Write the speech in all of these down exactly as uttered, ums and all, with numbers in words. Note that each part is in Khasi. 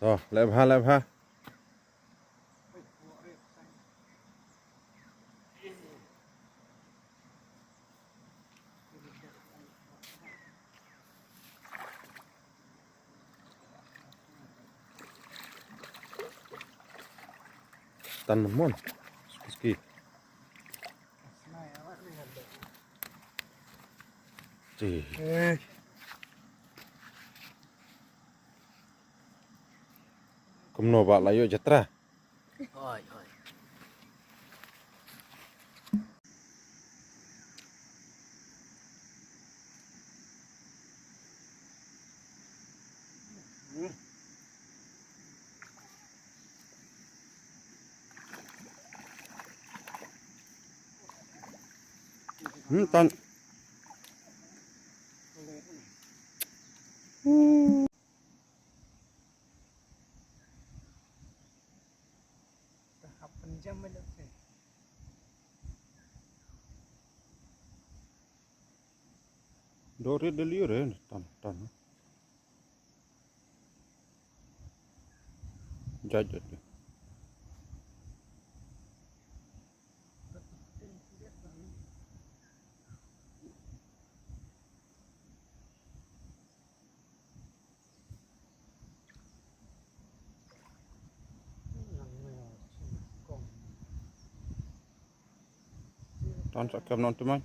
To, leh bha, leh bha. Tan mon. Ski, ski. Ti. Kumno ba la ïoh jatra? Hoi, hoi. Hmm, tan. Dore de liu re, tan, tan. Jaj, jaj. Tan sa kem non tu mai.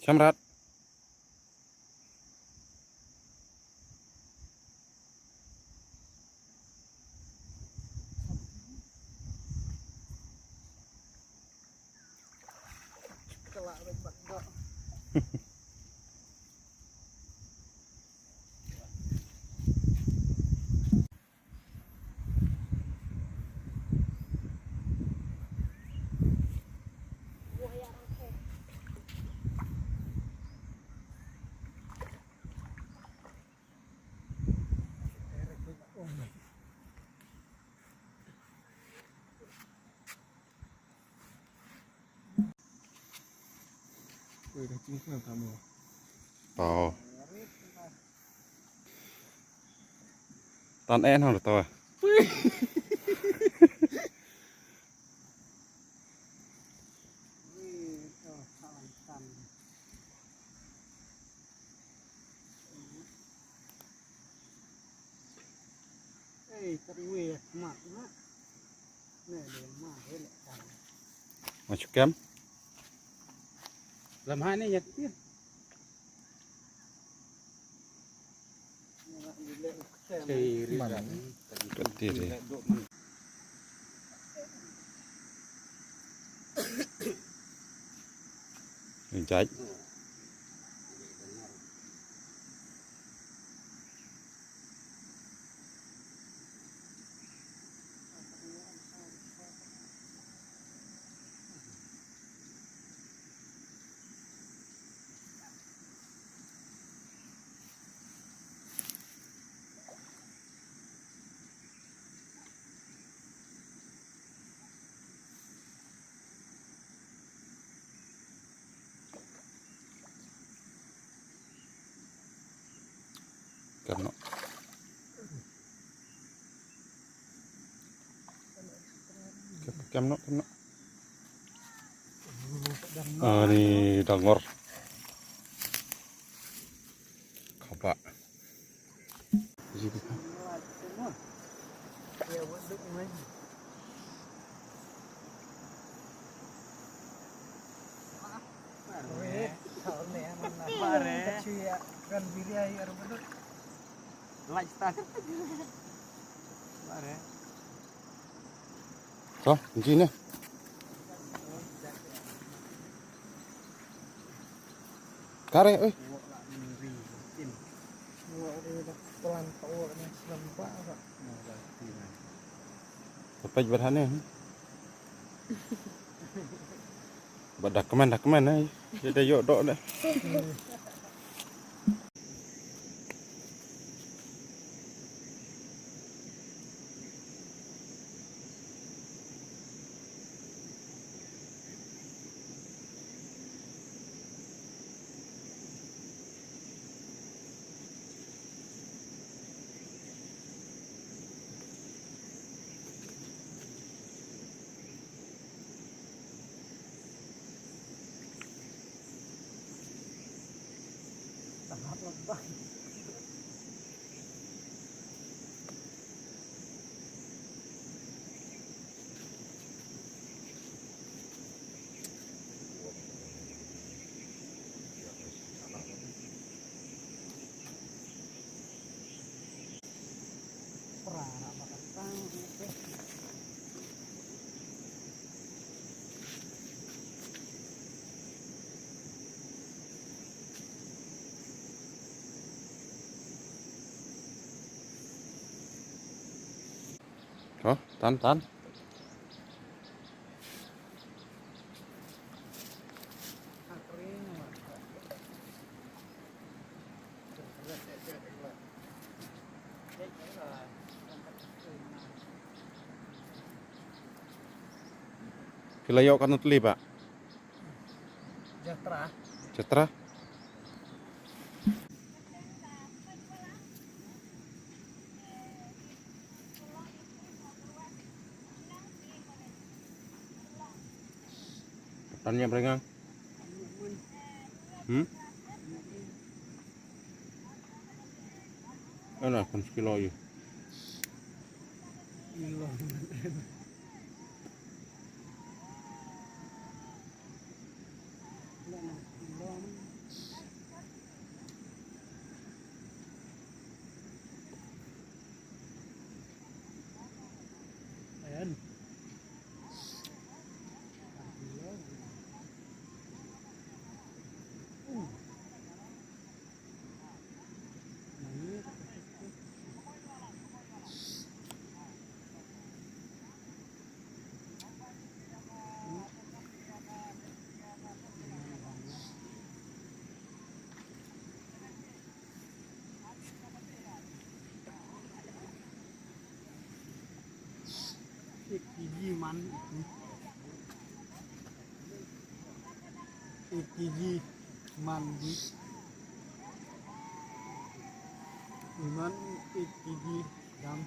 Shamrat. Oh. Tan en hong to. Ei, tat ngui mat mat. Ne, ne, ma, he, le, tan. Ma chukem. Lam ha ne yak ti. Ei, ri, man, ri, ri. Kat ti ri. Jai. Kem noh. Kem, kem noh, kem noh. Ah, ni dangor. Kaba. To, ji ne. Kare, oi. Tapaj berhane. Ba dak kemen, dak kemen, eh. Dia dah yok dok dah. Hah? Tan, tan. Phi la ïoh katno tylli, Bah? Jatra. Jatra. Tan ïa brengang. Hmm? Ana, kan sekilo ïa. Ayan. Ek kg man. Ek kg man di. Man ek kg dam.